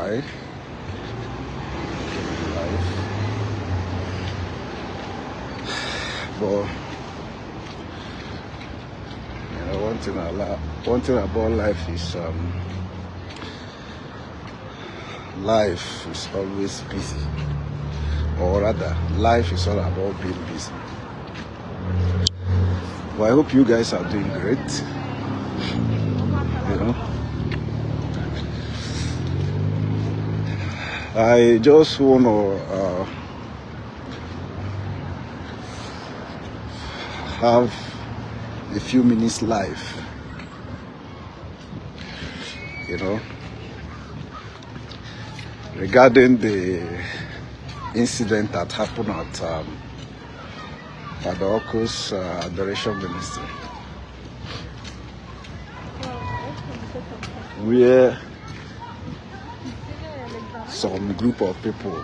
while. Live. But you know, one thing about life is life is always busy, or rather, life is all about being busy. But I hope you guys are doing great. You know, I just want to have a few minutes live, you know, regarding the incident that happened at Father Oko's Adoration Ministry, where some group of people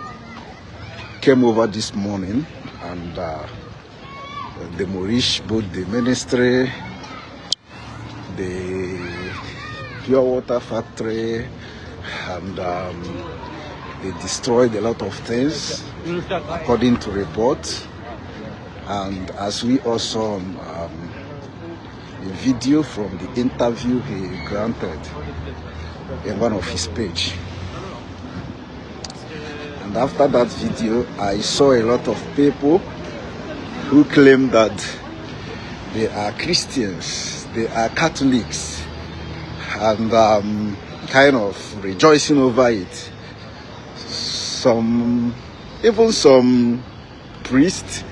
came over this morning and demolished both the ministry, the pure water factory, and they destroyed a lot of things, according to reports. And as we all saw the video from the interview he granted in one of his page. And after that video, I saw a lot of people who claim that they are Christians, they are Catholics, and kind of rejoicing over it. Some, even some priests,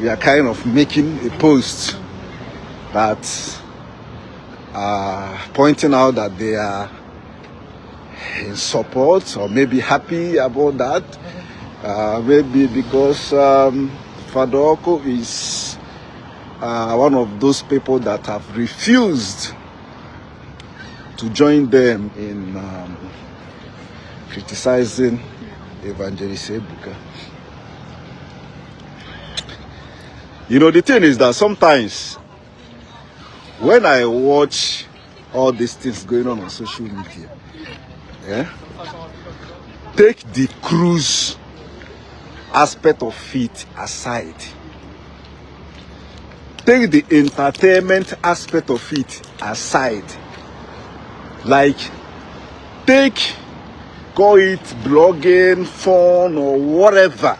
we are kind of making a post that pointing out that they are in support or maybe happy about that, maybe because Father Oko is one of those people that have refused to join them in criticizing Evangelist Ebuka. You know, the thing is that sometimes when I watch all these things going on social media, yeah, take the cruise aspect of it aside, take the entertainment aspect of it aside, like take, call it blogging, fun, or whatever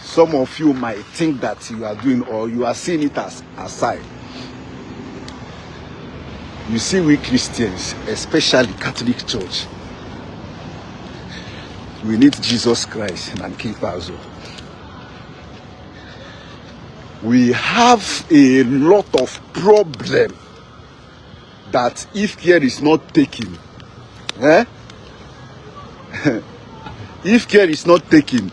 some of you might think that you are doing or you are seeing it as aside. You see, we Christians, especially Catholic Church, we need Jesus Christ and keep us. We have a lot of problem that if care is not taken, if care is not taken,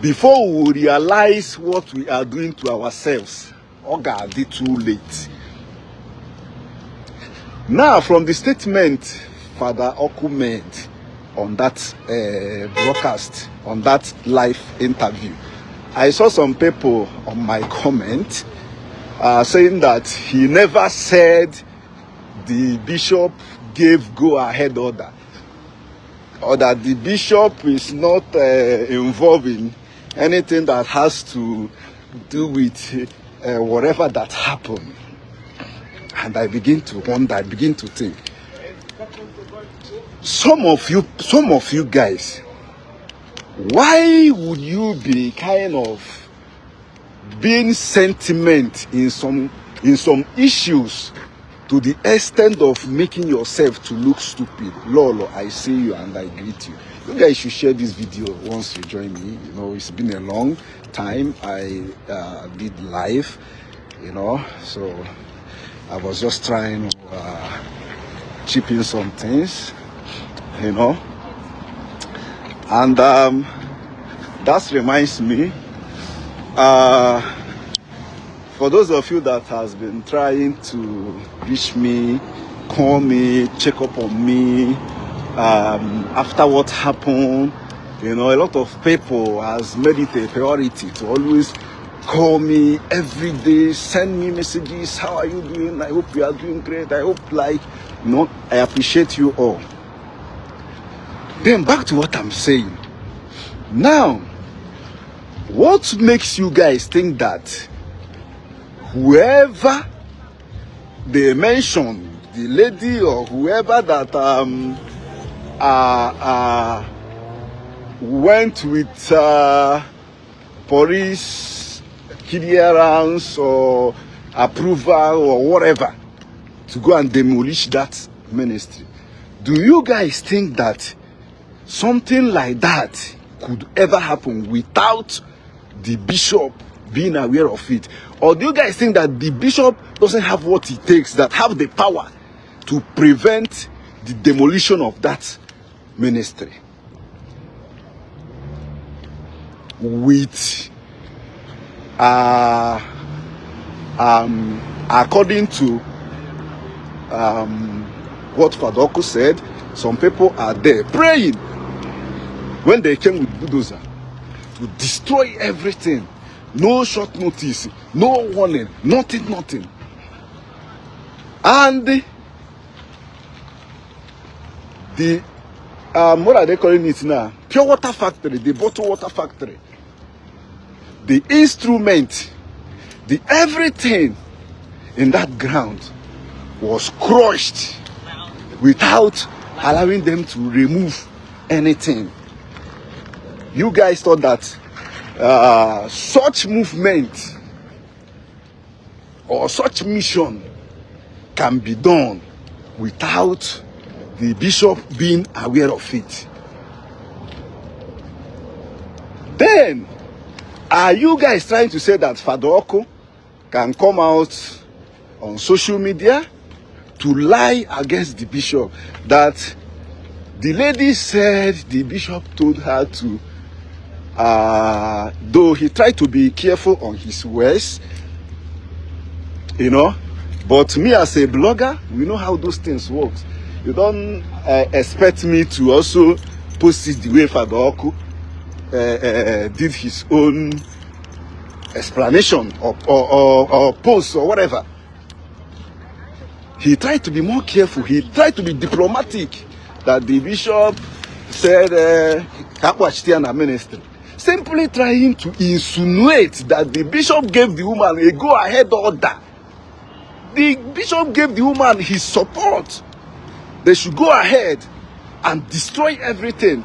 before we realize what we are doing to ourselves, ọ ga-adị too late. Now, from the statement Father Oku made on that broadcast, on that live interview, I saw some people on my comment saying that he never said the bishop gave go-ahead order, or that the bishop is not involved in anything that has to do with whatever that happened. And I begin to wonder, I begin to think, some of you guys, why would you be kind of being sentiment in some issues to the extent of making yourself to look stupid? Lolo, I see you and I greet you. You guys should share this video once you join me. You know, it's been a long time I did live, you know, so I was just trying to chip in some things, you know. And that reminds me, for those of you that has been trying to reach me, call me, check up on me, after what happened, you know, a lot of people has made it a priority to always call me every day, send me messages. How are you doing? I hope you are doing great. I hope, like, No, I appreciate you all. Then back to what I'm saying. Now, what makes you guys think that whoever they mention, the lady or whoever that went with police clearance or approval or whatever to go and demolish that ministry, do you guys think that something like that could ever happen without the bishop being aware of it? Or do you guys think that the bishop doesn't have what it takes, that have the power to prevent the demolition of that ministry? With according to what Father Oku said, some people are there praying when they came with bulldozer to destroy everything. No short notice, no warning, nothing, nothing. And the what are they calling it now? Pure water factory, the bottled water factory, the instrument, the everything in that ground was crushed without allowing them to remove anything. You guys thought that such movement or such mission can be done without the bishop being aware of it. Then, are you guys trying to say that Father Oku can come out on social media to lie against the bishop, that the lady said the bishop told her to, though he tried to be careful on his words, but me as a blogger, we know how those things work. You don't expect me to also post it the way Father Oku did his own explanation or post or whatever. He tried to be more careful. He tried to be diplomatic. That the bishop said, uh, ministry. Simply trying to insinuate that the bishop gave the woman a go-ahead order. The bishop gave the woman his support. They should go ahead and destroy everything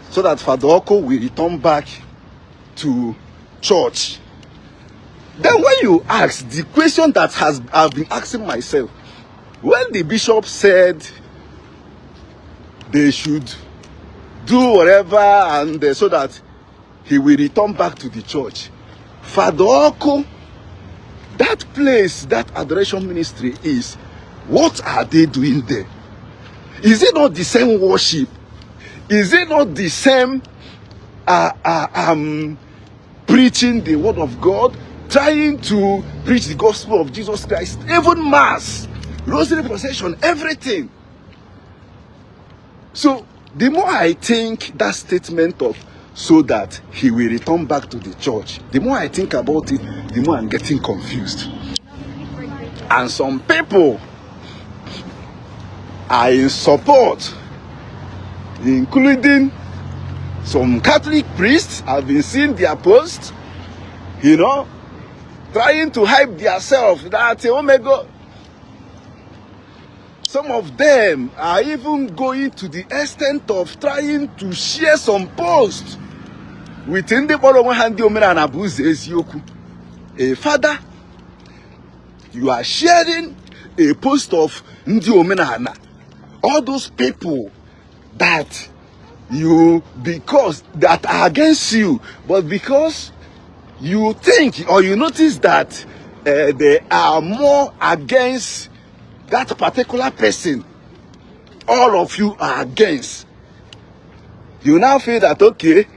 so that Father Oko will return back to church. Then when you ask the question that has I've been asking myself, when the bishop said they should do whatever and so that he will return back to the church, Father Oko, that place, that adoration ministry is, what are they doing there? Is it not the same worship? Is it not the same preaching the word of God, trying to preach the gospel of Jesus Christ, even mass, rosary procession, everything? So the more I think that statement of so that he will return back to the church, the more I think about it, the more I'm getting confused. And some people are in support, including some Catholic priests. I've been seeing their posts, trying to hype themselves that, oh my God. Some of them are even going to the extent of trying to share some posts with ndị kpọrọ onwe ha ndị omenala bụ ụzọ eziokwu. A father, you are sharing a post of ndị omenala. All those people that you, because that are against you, but because you think or you notice that they are more against that particular person all of you are against, you now feel that, okay,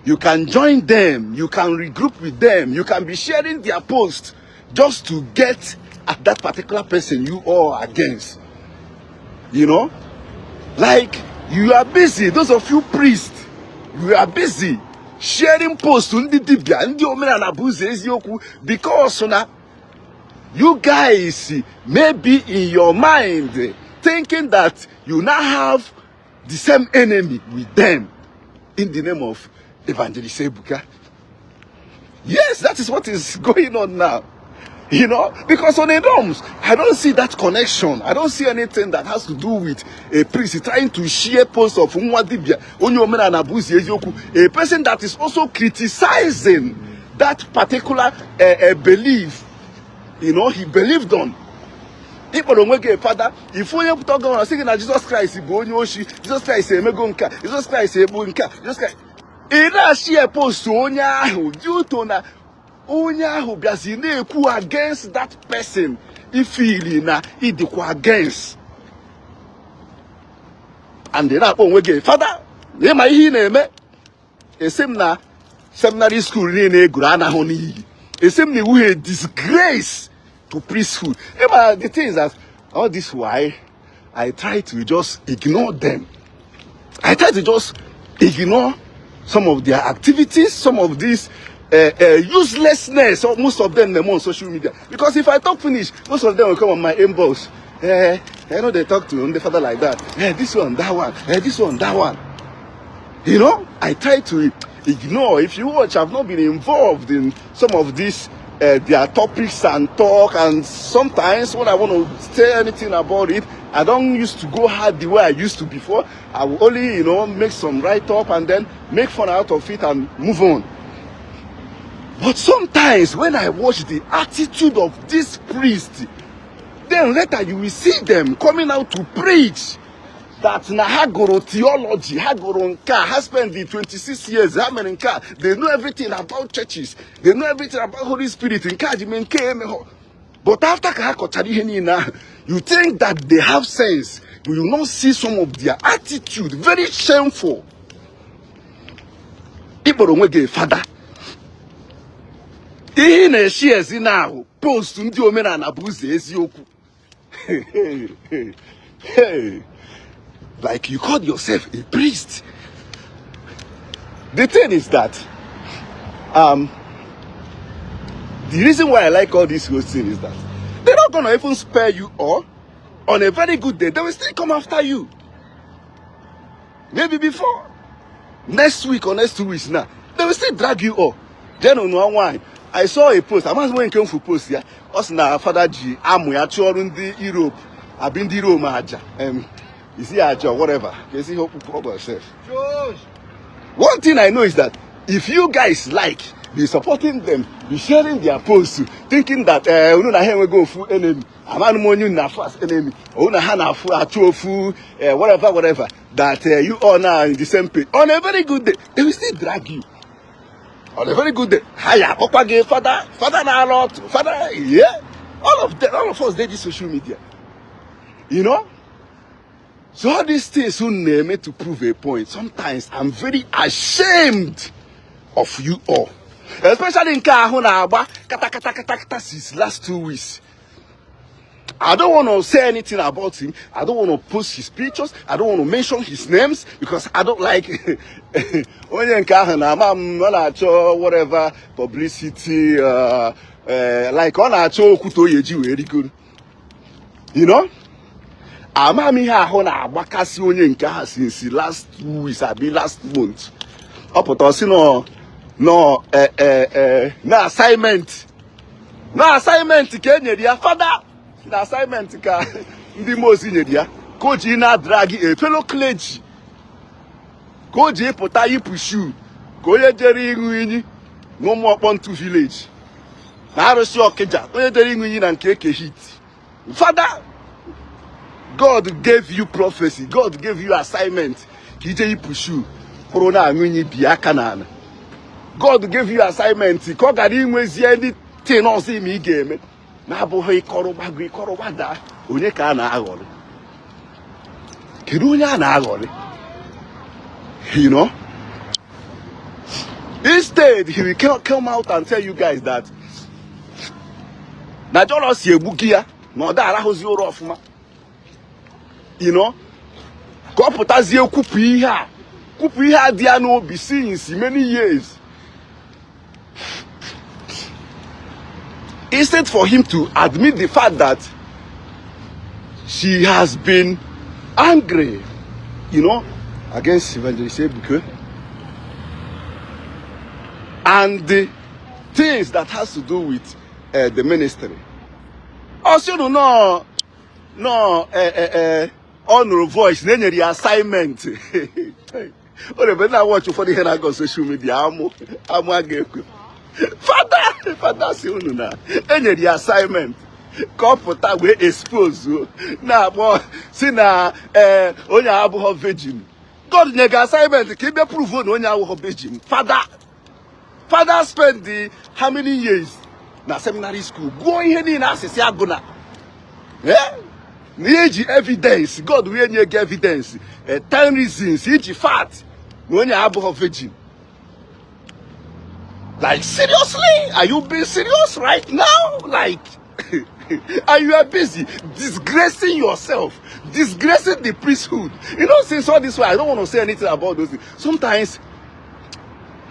you can join them, you can regroup with them, you can be sharing their posts just to get at that particular person you all are against. Like you are busy, those of you priests, you are busy sharing posts ndị dibịa, ndị omenala bụ ụzọ eziokwu, because na You guys may be in your mind thinking that you now have the same enemy with them in the name of Evangelist Ebuka. Yes, that is what is going on now. Because on the norms, I don't see that connection. I don't see anything that has to do with a priest trying to share posts of Nwa Dibia, Onye Omenala bụ Ụzọ Eziokwu, a person that is also criticizing that particular belief, he believed on. Ịkpọrọ onwe gị fada, ifu onye pụta gọvanọ sị gị na Jizọs Kraịst bụ onye oshi, Jizọs Kraịst emego nka, Jizọs Kraịst egbu nka, Jizọs Kraịst, ị na-ashare post onye ahụ due to na onye ahụ bịazi na-ekwu against that person ifili na ịdịkwa against, and ị na-akpọ onwe gị fada na ịma ihe ị na-eme. Esi m na seminary school niile eguru anahụ n'iyi. Esi m na iwu ha disgrace to priesthood. Ịma, the thing is that all this why I try to just ignore them. I try to just ignore some of their activities, some of these uselessness. Most of them on social media. Because if I talk finish, most of them will come on my inbox. I know they talk to the father like that. This one, that one. This one, that one. I try to ignore. If you watch, I've not been involved in some of these their topics and talk. And sometimes when I want to say anything about it, I don't used to go hard the way I used to before. I will only make some write up and then make fun out of it and move on. But sometimes when I watch the attitude of this priest, then later you will see them coming out to preach that na ha gụrụ theology, ha gụrụ nke a, ha spend the 26 years, ha mere nke a, they know everything about churches, they know everything about Holy Spirit, nke a ji mee nke a emeghọ. But after ka ha kọchara ihe niile ahụ, you think that they have sense, but you not see some of their attitude, very shameful. Ịkpọrọ onwe gị fada, ihe ị na-eshi ezi na ahụ post ndị Omenala bụ Ụzọ Eziokwu. Hey, like you called yourself a priest. The thing is that the reason why I like all this hosting is that they're not gonna even spare you, or on a very good day, they will still come after you. Maybe before next week or next 2 weeks now, they will still drag you up. Then on one wine, I saw a post. I'm asking when came for post ya. Ọ sị na fada ji amụ ya chụọrụ ndị Europe, abi ndị Rome aja. Is he aja or whatever? Ka esi ihe okpukpe ọ bụ sef. One thing I know is that if you guys like, be supporting them, be sharing their posts, thinking that unu na ha enwego ofu enemy. Amanụ m onye unu na-afụ as enemy. Unu na ha na-afụ achụ ofu whatever, whatever. That you all now in the same page. On a very good day, they will still drag you. On a very good day, ha ya akpọkwa gị fada, fada na-alụ ọtụ, fada, yeah. All of them, all of us dey this social media. So all these things unu na-eme to prove a point. Sometimes I'm very ashamed of you all. Especially nke ahụ na-agba kata kata kata kata since last 2 weeks. I don't want to say anything about him. I don't want to post his pictures. I don't want to mention his names because I don't like onye nke ahụ na-ama m ọ na-achọ whatever publicity, like ọ na-achọ okwute oyi eji wee rigoro. Ama m ihe ahụ na-agbakasị onye nke ahụ since last 2 weeks abi last month. Ọ pụta ọsị nọ nọ na assignment, na assignment ka e nyere ya, fada na assignment ka ndị mmụọ ozi nyere ya ka o ji na-adrag a fellow clergy, ka o ji pụta yipụ shoe ka onye jere ịṅụ iyi na Ụmụ Ọkpọntu village na arụsị Ọkịja, onye jere ịṅụ iyi na nke Eke Hit. Fada, God gave you prophecy, God gave you assignment ka ije yipụ shoe kwụrụ na-aṅụ iyi bi aka n'ala. God gave you assignment ka ọ gara inwezi anything ọzọ ime ị ga-eme na-abụghị ịkọrọ gbago ịkọrọ gbadaa. Onye ka a na-aghọrị? Kedu onye a na-aghọrị? Instead, he will come out and tell you guys that na jealousy egbugi ya na ọ da arahụzi ụra ọfụma, ka ọ pụtazie kwupụ ihe a, kwupụ ihe a dị ya n'obi since many years. Instead for him to admit the fact that she has been angry against Evangelist Ebuka and the things that has to do with the ministry. Ọ sị unu nọ ọ nụrụ voice na enyere ya assignment. Ọ na-ebe na watch ụfọdụ ihe na-aga social media, amụ amụ a ga-ekwe. Fada si unu na enyere ya assignment ka ọ pụta wee expose, na-akpọ si na ee, onye abụghọ virgin. God nye gị assignment ka ị bịa prove na onye abụghọ virgin? Fada spend the how many years na seminary school, gụọ ihe niile asịsị agụ na na ihe eji evidence. God wee nye gị evidence, 10 reasons iji fact na onye abụghọ virgin. Like, seriously, are you being serious right now? Like, and you are busy disgracing yourself, disgracing the priesthood. Since all this way, I don't want to say anything about those things. Sometimes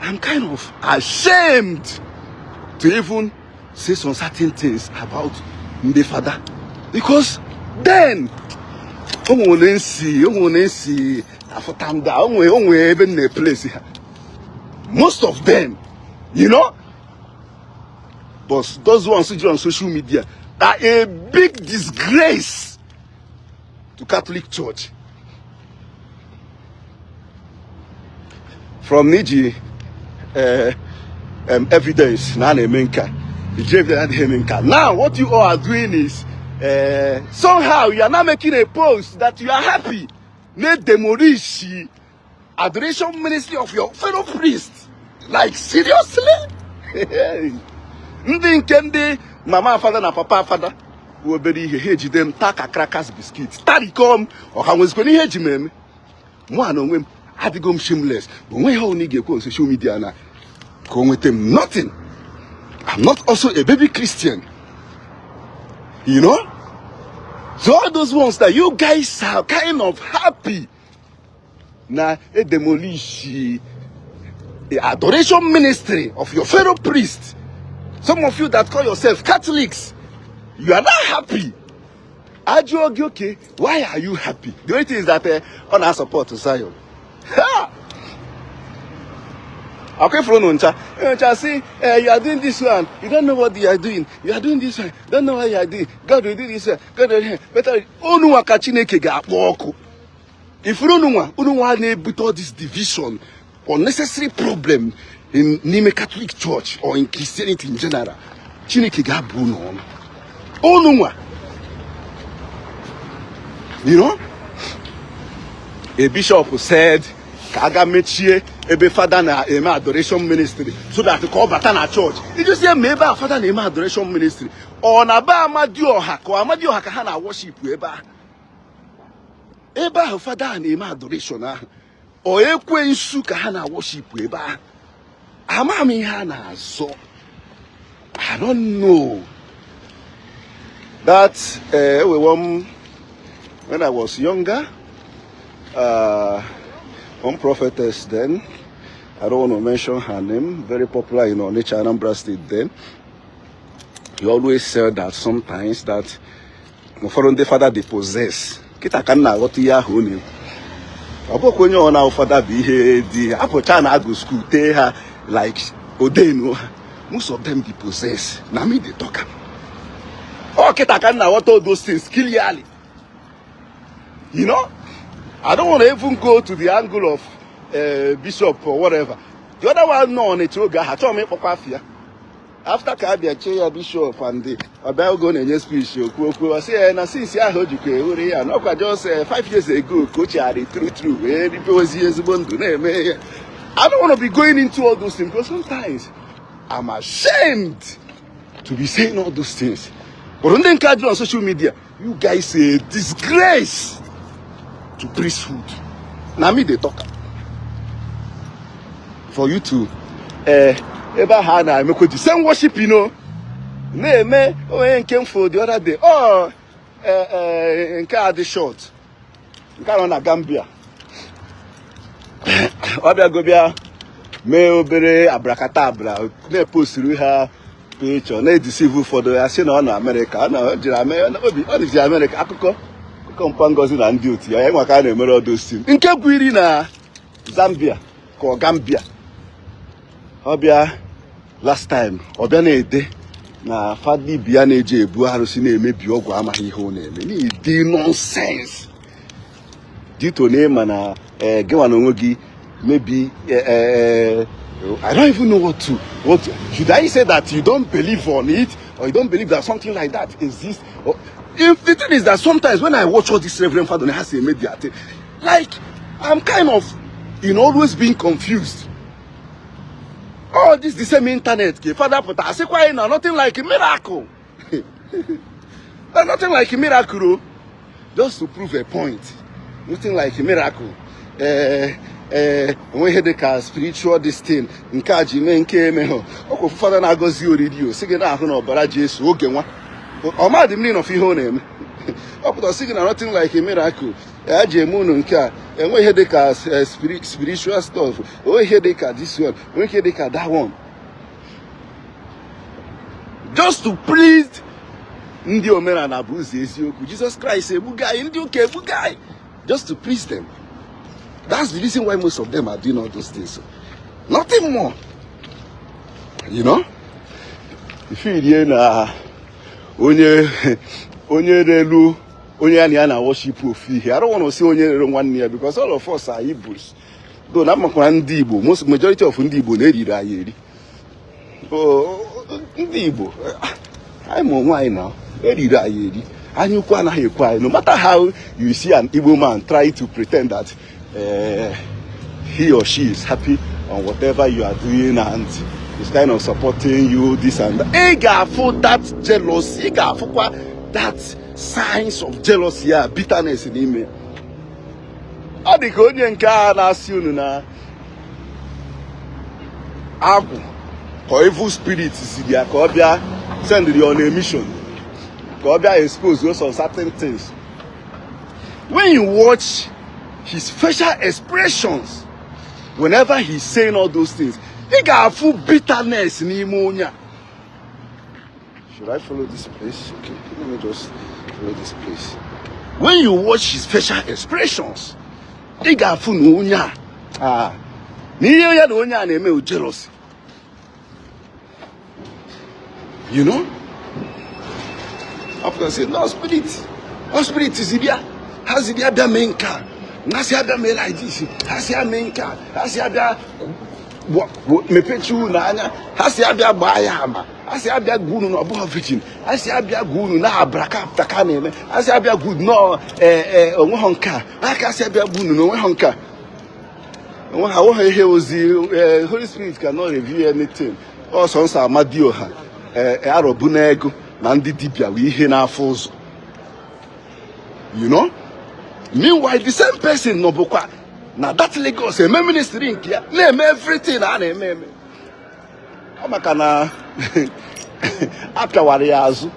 I'm kind of ashamed to even say some certain things about ndị fada, because then o nwere nsi, o nwere nsi afụta ndị a, o nwere ebe m na-eplace ha, most of them. But those ones who on social media are a big disgrace to Catholic Church. From n'iji evidence na a na-eme nka, iji evidence adịghị eme nka. Now what you all are doing is somehow you are now making a post that you are happy na demolish adoration ministry of your fellow priest. Like, seriously? Ndị nke ndị mama fada na papa fada bụ obere ihe ha ejide m taa ka crackers, biscuit, tarikọ m. Ọha nwezikwana ihe eji m eme. Mụ na onwe m adịgo m shameless. Onwe ihe ọbụla ị ga-ekwu on social media na ka o nweta m, nothing. I'm not also a baby Christian. So all those ones that you guys are kind of happy na e demolish the adoration ministry of your fellow priest, some of you that call yourself Catholics, you are not happy. Ajụọ gị, okay, why are you happy? The only thing is that ọ na-support Zion. Ha! Okay, for ncha ncha, see, you are doing this one, you don't know what you are doing. You are doing this one, you don't know what you are doing. God will do this one, God will do better. Unu nwa ka Chineke ga-akpọ ọkụ. Ifuru unu nwa na-ebute all this division, unnecessary problem in n'ime Catholic Church or in Christianity in general, Chineke ga-abụ unu ọnụ, unu nwa. A bishop said ka aga mechie ebe fada na-eme adoration ministry so that ka ọ bata na church ijuzie ma ebe a fada na-eme adoration ministry, ọ na be Amadioha, ka Amadioha ka ha na worship ebe ahụ, ebe ahụ fada a na-eme adoration ahụ, ọ ekwensu ka ha na worship ebe ahụ. Ama m ihe a na-azọ. I don't know that when I was younger, one prophetess then, I don't want to mention her name, very popular in Onitsha, Anambra State then. He always said that sometimes that ụfọdụ ndị fada dey possess. Kịta ka m na-aghọta ihe ahụ ọ na-ekwu. Ọ bụkwa onye ọ na fada bụ ihe dị apụcha na agụ school tee ha like odenu ha. Most of them dey possess. Na me dey talk am. Ọ kịta ka m na-aghọta all those things clearly. I don't want to even go to the angle of bishop or whatever. The other one nọ Ọnịcha oge ahụ, achọghị m ịkpọkwa afọ ya. After ka abịa chie ya bishop and ọbịa oge ọ na-enye speech, okwu okwu, ọ sị ya na since ahụ o jikwa ewere ya na ọkwa just 5 years ago ka o chegharị true true wee ribe ozi ezigbo ndụ na-eme ya. I don't want to be going into all those things because sometimes I'm ashamed to be saying all those things. But ndị nke ajụ on social media, you guys a disgrace to priesthood. Na me dey talk am. For you to ebe ahụ a na-emekwa the same worship na-eme onye nke m fo the other day, ọ nke a dị short, nke a nọ na Gambia, ọ bịago bịa mee obere abracadabra na-epostiri ha. Picture na-edeceive ụfọdụ ya sị na ọ nọ Amerịka, ọ nọ jiri obi ọ dịzi Amerịka. Akụkọ akụkọ mpa Ngozi na ndị otu ya ya nwa ka a na-emere ọdụ si nke bụ iri na Zambia ka ọ Gambia. Ọ bịa last time, ọ bịa na-ede na fada ibi ya na-eji ebu arụsị na-emebi ọgwụ, amaghị ihe ọ na-eme, na-ede nonsense dito na ịma na gịnwa na onwe gị. Maybe I don't even know what should I say, that you don't believe on it or you don't believe that something like that exists. Or if the thing is that sometimes when I watch all this Reverend Father has a media thing, like I'm kind of always being confused. All this the same internet ke father pụta asịkwa anyị na nothing like a miracle, nothing like a miracle o, just to prove a point. Nothing like a miracle. Ee, onwe ihe dị ka spiritual this thing nke a ji mee nke eme ha. Ọkwa ofu fada na-agọzi oriri o si gị na-ahụ na ọbara Jesu oge nwa ọmadị mmiri nọf ihe ọ na-eme. Ọ pụtara sị gị na nothing like a miracle ya ji eme unu nke a, enwe ihe dị ka spiritual stuff, onwe ihe dị ka this one, onwe ihe dị ka that one, just to please ndị omenala bụ ụzọ eziokwu. Jesus Christ egbuga anyị, ndị ụka egbuga anyị, just to please them. That's the reason why most of them are doing all those things, nothing more. Ifirie na onye onye relu onye ya na ya na worship ofu ihe. I don't want to say onye rere nwanne ya, because all of us are Igbos, though na makwara ndị Igbo, most majority of ndị Igbo na-eriri anyị eri. Oh, ndị Igbo anyị ma onwe anyị na eriri anyị eri. Anya ukwu anaghị ekwe anyị. No matter how you see an Igbo man try to pretend that he or she is happy on whatever you are doing and is kind of supporting you, this and that, ị ga-afụ that jealousy, ị ga-afụkwa that signs of jealousy ya, bitterness n'ime. Ọ dị ka onye nke a na-asị unu na agwụ ka evil spirit ziri ya ka ọ bịa send ya on a mission, ka ọ bịa expose some certain things. When you watch his facial expressions whenever he's saying all those things, ị ga-afụ bitterness n'ime onye a. Should I follow this place? Okay, let me just follow this place. When you watch his facial expressions, ị ga-afụ na onye a, ah, na ihe ya na onye a na-eme o jealousy. After say no spirit, no spirit ziri ya, ha ziri ya bịa mee nke a, ha si abịa mee like this, ha si abịa mee nke a, ha si abịa mepechi unu anya, ha si abịa gbaa ya ama, ha si abịa gwa unu na ọ bụghị virgin, ha si abịa gwa unu na abracadabra ka na-eme, ha si abịa gwa unu na ee onweghọ nke a, ha ka si abịa gwa unu na onweghọ nke a, onwe ha onweghị ihe ozi. Holy Spirit cannot reveal anything. Ọsọ nsọ amadioha ee arọbụ n'ego na ndị dibịa wee ihe n'afọ ụzọ. Meanwhile, the same person nọbụkwa na that Lagos eme ministry nke ya, na-eme everything a na-eme eme. Ọ maka na apịawara ya azụ,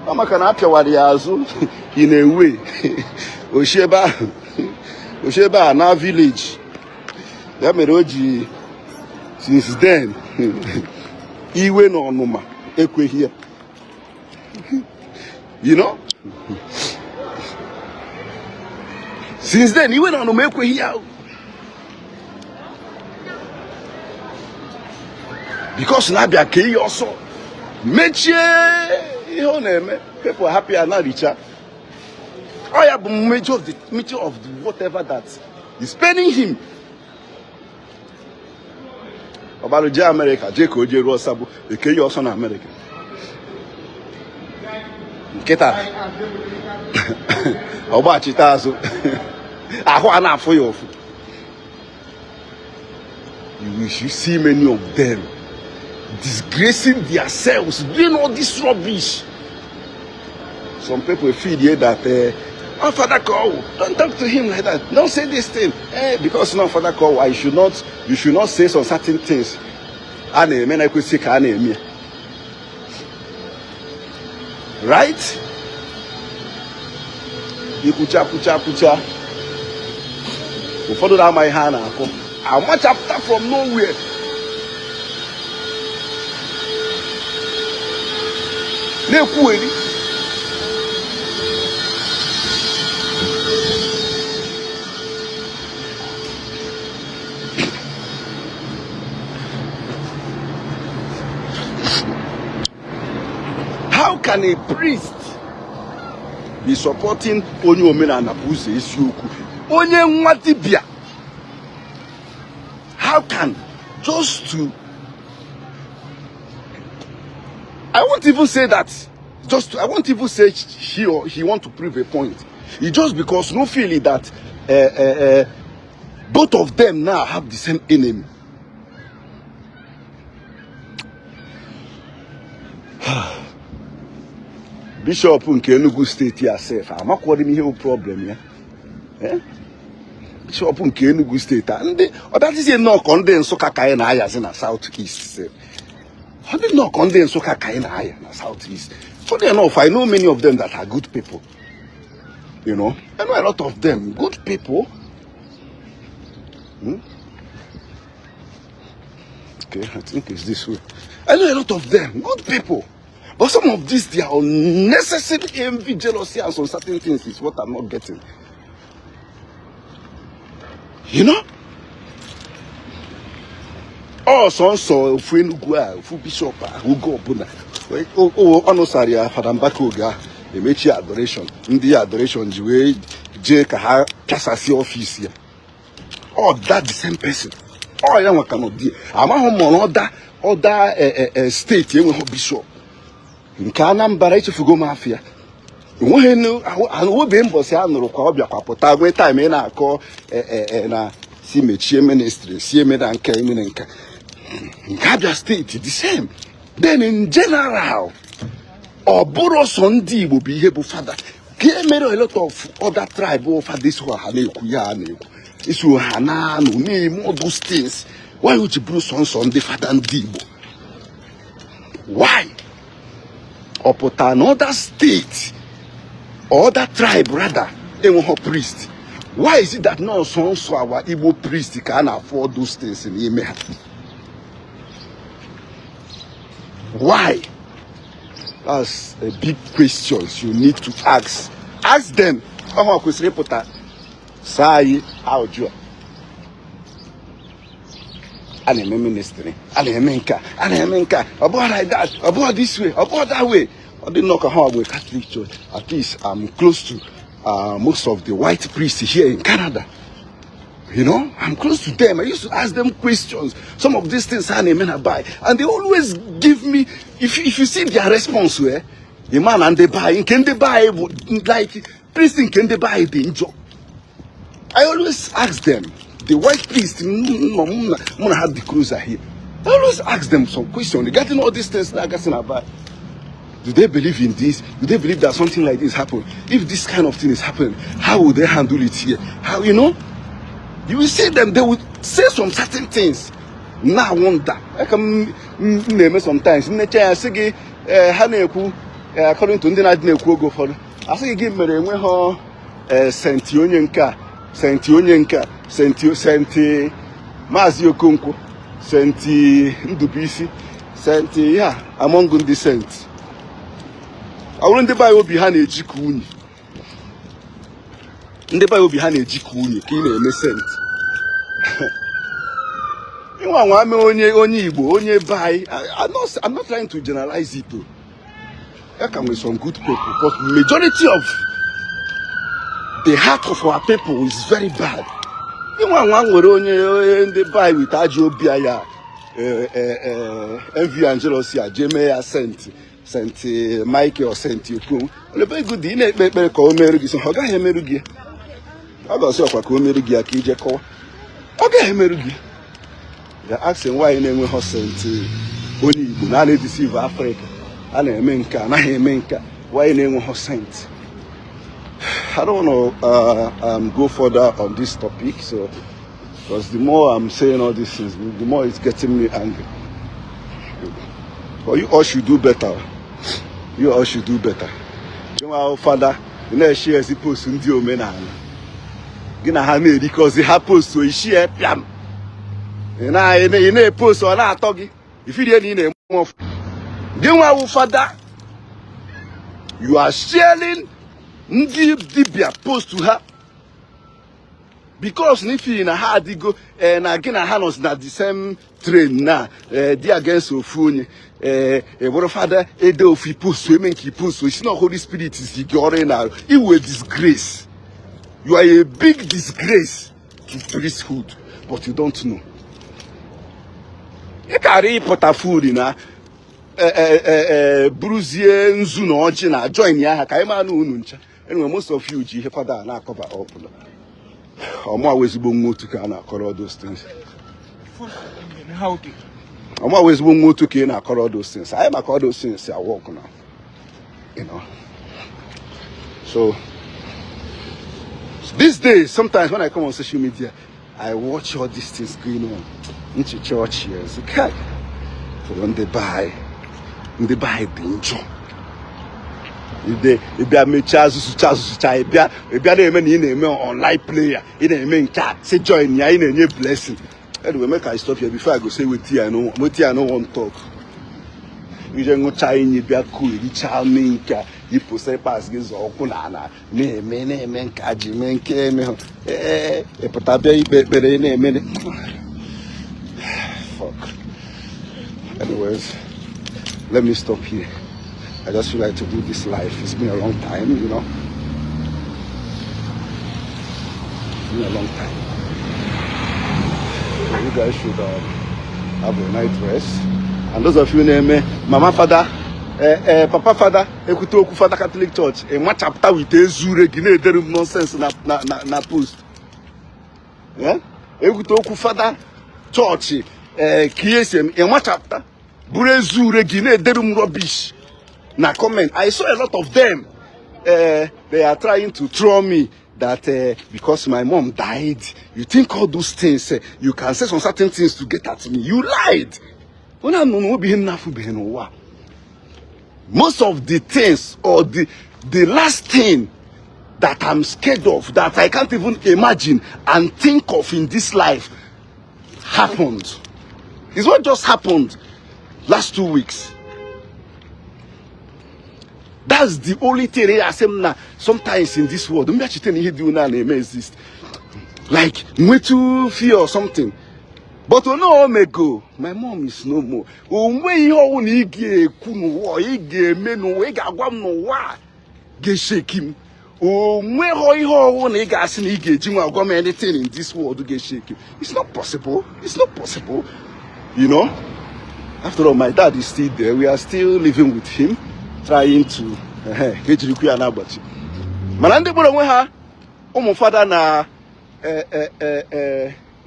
ọ maka na apịawara ya azụ in a way, oshi ebe ahụ, oshi ebe a na village ya mere o ji since then iwe na ọnụma ekweghị ya. Since then iwe na ọnụma ekweghị ya, because na-abịa ka ihe ọsọ mechie ihe ọ na-eme, people happy ya na richa. Ọ ya bụ major of the whatever that is paining him. Ọbalụ jee Amerịka, jee ka o jee ruo ọsọ bụ eke ya ọsọ na Amerịka nkịta ọgbachite azụ, ahụ a na-afụ ya ụfụ. You will see many of them disgracing themselves, doing all this rubbish. Some people feel here that oh, Father call, don't talk to him like that, don't say this thing, because no Father call, I should not, you should not say some certain things a na-eme na ekwesị ka a na-eme ya. Right, ikwucha kwucha kwucha, ụfọdụ na-ama ihe a na-akụ amachapụta from nowhere. Na-ekwugheri. How can a priest be supporting onye omenala bụ ụzọ eziokwu, onye nwa dibịa? How can just to I won't even say that just to, I won't even say he or he want to prove a point. It's just because no feeling that both of them now have the same enemy. Bishop nke Enugu steeti a sef, amakwọrọ m ihe bụ problem ya. Eh? Bishop nke Enugu steeti a, ndị ọ dịzie nnọọ ndị Nsụka ka anyị na-ayazi na South East sef. Ọ dị nnọọ ndị Nsụka ka anyị na-aya na South East. Funny enough, I know many of them that are good people. I know a lot of them, good people. Okay, I think it's this way. I know a lot of them, good people. But some of these, their unnecessary envy, jealousy, and some certain things is what I'm not getting. You know? Ọ sọnsọ ofu Enugu a, ofu bishop a, oge ọbụla ọ nụsara ya Fada Mbaka oge ahụ emechi adoration, ndị adoration ji wee jee ka ha pịasasị ọfịs ya. Ọ that the same person, ọ ya nwa ka nọ die. Amaghị m ma other steeti enweghị bishop. Nke Anambra, echefugo m afịa, enweghị obe mbọsị a nụrụ kwa ọ bịakwa pụta nwee time ị na-akọ na si mechie ministry, si eme na nke emere nke nke Abia steeti the same. Then in general, ọ bụrụ sọ ndị Igbo bụ ihe bụ fada ka e mere, a lot of other tribe bụ fada iso ha na-ekwu ya, ha na-ekwu iso ha na-anọ na-eme all those things. Why o ji bụrụ sọ nsọ ndị fada ndị Igbo? Why? Ọ pụta na other state or other tribe rather enweghị priest? Why is it that not sọ nsọ our Igbo priest ka a na-afụ all those things n'ime ha? Why? That's a big question you need to ask. Ask them. Ọhụ kwesịrị ịpụta saa anyị ajụ a. A na-eme ministry, a na-eme nka, a na-eme nka, ọ bụghị like that, ọ bụghị this way, ọ bụghị that way. Ọ dị nnọọ ka ha bụ Catholic Church. At least I'm close to most of the white priests here in Canada. I'm close to them. I used to ask them questions. Some of these things ha na-eme na by, and they always give me, if you see their response, where the man and the by nke ndị by bụ like priest nke ndị by dị njọ. I always ask them, the white priest, mụ na ha dị closer here. I always ask them some question regarding all these things na-agasị na by. Do they believe in this? Do they believe that something like this happen? If this kind of thing is happening, how will they handle it here? How, you know? You will see them, they will say some certain things. Now wonder. Aka m na-eme sometimes, nnecha ya sị gị, ha na-ekwu, according to ndị na-adị na-ekwu oge ụfọdụ, asị gị gị mere enweghị saint onye nke a, saint onye nke a, saint Maazị Okonkwo, Saint Ndubuisi, saint ya among ndị saint. Ọ bụrụ ndị be anyị obi ha na-eji ka unyi, ndị be anyị obi ha na-eji ka unyi ka ị na-eme saint. Ịnwa nwa mee onye Igbo, onye be anyị. I'm not trying to generalize it o. Ya ka nwere some good people, but majority of the heart of our people is very bad. Ịnwa nwa nwere onye ndị be anyị with ajọ obi ya, envy and jealousy, a jee mee ya Saint Michael, Saint Okon. Olebe ego dị ị na-ekpe ekpere ka o merụ gị, so ọ gaghị emerụ gị. Ọ ga-ọsị ọkwa ka o merụ gị ya ka ije kọwa, ọ gaghị emerụ gị. Ya asị nwaanyị na-enweghị saint onye Igbo na a na-edeceive Afrịka, a na-eme nke a, anaghị eme nke a. Nwaanyị na-enweghị saint. I don't want to go further on this topic, so because the more I'm saying all these things, the more it's getting me angry. But you all should do better. You all should do better. Nwa fada ị na-eshi ezi post ndị omenala gị na ha na-erikọzi ha post ishie pịam, ị na-epost, ọ na-atọ gị ifirie na ị na-eme ọfụ. Gị nwa wụ fada You are sharing ndị dibịa post ha because n'ifi na ha adịgo na gị na ha nọ na the same train na dị against ofu onye bụrụ fada ede ofu post eme nke post si na Holy Spirit si gị ọrụ ị na-arụ. Iwe disgrace. You are a big disgrace to priesthood, but you don't know. Ị kara ịpụta food na buruzie nzu na ọjị na join ya ha ka anyị maa na unu ncha. Anyway, most of you ji ihe fada na-acover up. Ọmụ ezigbo nwa otu ka a na-akọrọ all those things. Ọmụ ezigbo nwa otu ka ị na-akọrọ all those things. Anyị maka all those things I work now. So these days, sometimes when I come on social media, I watch all these things going on nchi church here. Kai, for ndị be anyị, ndị be anyị dị njọ. Ide ịbịa mechaa azụzụcha azụzụcha, ịbịa na-eme na ị na-eme online prayer, ị na-eme nke a, say join ya, ị na-enye blessing. Anyway, make I stop here before I go say wetin I no wan talk. Ije ṅụcha inyi, bịa ku ericha mee nke a, yipụ slippers gị, zọọ ụkwụ na ana, na-eme nke a ji mee nke eme. Ee, ịpụta bịa ikpe ekpere na-eme. Fuck. Anyways, let me stop here. I just feel like to do this life. It's been a long time. It's been a long time. So you guys should have a night rest. And those of you na-eme mama fada, papa fada, ekwute okwu fada Catholic Church, ị machapụta with ezure gị na-edere m nonsense na post. Yeah? Ekwute okwu fada chọọchị, ka ihe si eme, ị machapụta bụrụ ezure gị na-edere m rubbish na comment. I saw a lot of them. They are trying to throw me that because my mom died, you think all those things, you can say some certain things to get at me. You lied. When I'm not being. Most of the things, or the last thing that I'm scared of, that I can't even imagine and think of in this life, happened. It's what just happened last 2 weeks. That's the only thing I say na sometimes in this world, mbịachite na ihe dị una na-eme exist. Like nwetu fear or something. But ono omego, my mom is no more. Onwe ihe ọwụ na ị ga-ekwu n'ụwa, ị ga-eme n'ụwa, ị ga-agwa m n'ụwa a ga-eshake m. Onweghọ ihe ọwụ na ị ga-asị na ị ga-eji nwa agwa m anything in this world ga-eshake m. It's not possible. It's not possible. You know? After all, my dad is still there. We are still living with him, trying to ka ejirikwa ya na-agbachi. Mana ndị kpọrọ onwe ha ụmụ fada na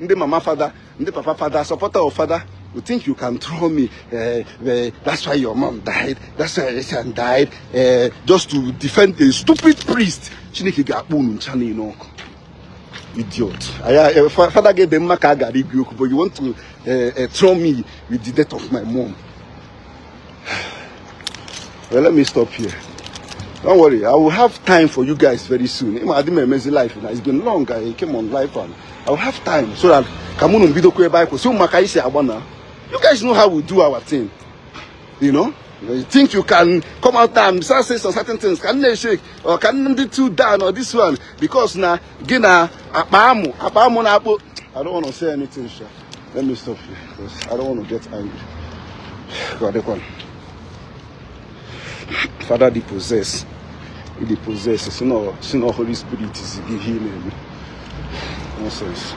ndị mama fada, ndị papa fada, supporter of fada, you think you can throw me, that's why your mom died, that's why your son died, just to defend a stupid priest. Chineke ga-akpọ unu ncha niile ọkụ. Idiot. Aya, fada gị dị mma ka a gara igwe okwu, but you want to throw me with the death of my mom. Well, let me stop here. Don't worry, I will have time for you guys very soon. Ịma adị m emezi life na it's been long I came on live, and I will have time so that ka mụ na mbidokwa ebe anyị kwụsị maka anyị si agba na. You guys know how we do our thing. You know? You think you can come out and start saying some certain things. Can they shake or can they too down or this one? Because na gị na akpa amụ na akpụ. I don't want to say anything, sha. Let me stop here because I don't want to get angry. God, one. Father, the possess. The possess. It's not Holy Spirit is giving him. Nonsense.